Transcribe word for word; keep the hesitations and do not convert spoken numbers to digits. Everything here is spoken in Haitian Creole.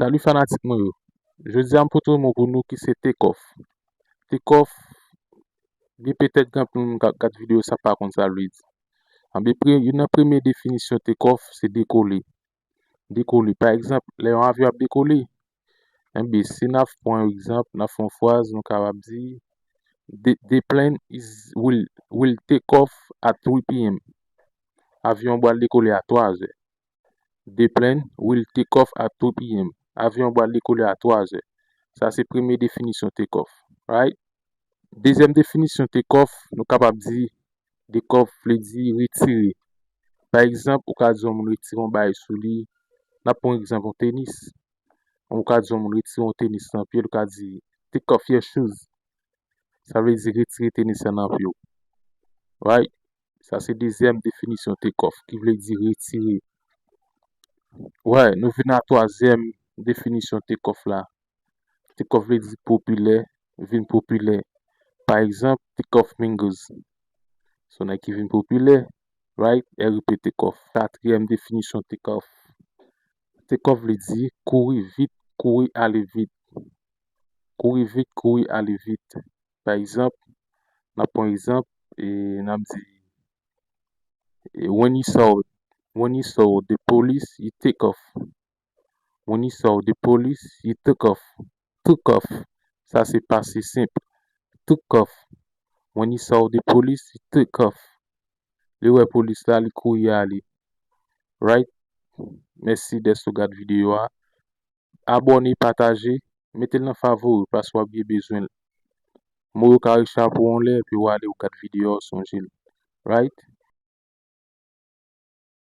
Salut fanatik mwen yo. Jodi a m pote yon mo pou nou ki se take off. Take off, byen petèt gen anpil moun k ap gad videyo sa pa konn sa l vle di. Anben, pre- youn nan premye definisyon take off se dekole. Dekole. Pa egzanp, lè yon avyon ap dekole, enben, si n ap pran yon egzanp, n ap fè yon fraz, nou kapab di, "The, the plane is, will, will take off at three p m." Avyon an pral dekole a twa zè. "The plane will take off at three p m." Avyon an pral dekole a twa zè. Sa se premye definisyon take off. Right? Dezyèm definisyon take off, nou kapab di, take off vle di retire. Pa egzanp, ou ka di yon moun retire yon bagay sou li. N ap pran egzanp yon tenis. Ou ka di yon moun retire yon tenis nan pye l, ou ka di, "Take off your shoes." Sa vle di retire tenis la nan pye w. Right? Sa se dezyèm definisyon take off, ki vle di retire. Right, nou vin a twazyèm definisyon take off la. Take off vle di popilè, vin popilè. Pa egzanp, take off Mingles. Se yon nèg ki vin popilè, right? R I P take off. Katriyèm definisyon take off. Take off vle di kouri vit, kouri ale vit. Kouri vit, kouri ale vit. Pa egzanp, n ap pran egzanp, e n ap di, e, "When you saw, when you saw the police, you take off." "When you saw the police, you took off." Took off. Sa se pase senp. Took off. "When you saw the police, you took off." Li wè polis la, li kouri ale. Right? Mèsi dèske w gad videyo a. Abòne, pataje, mete l nan favori paske w ap byen bezwen l. Mo yo ka rechape w yon lè, epi w ale w gad videyo a, w sonje l. Right?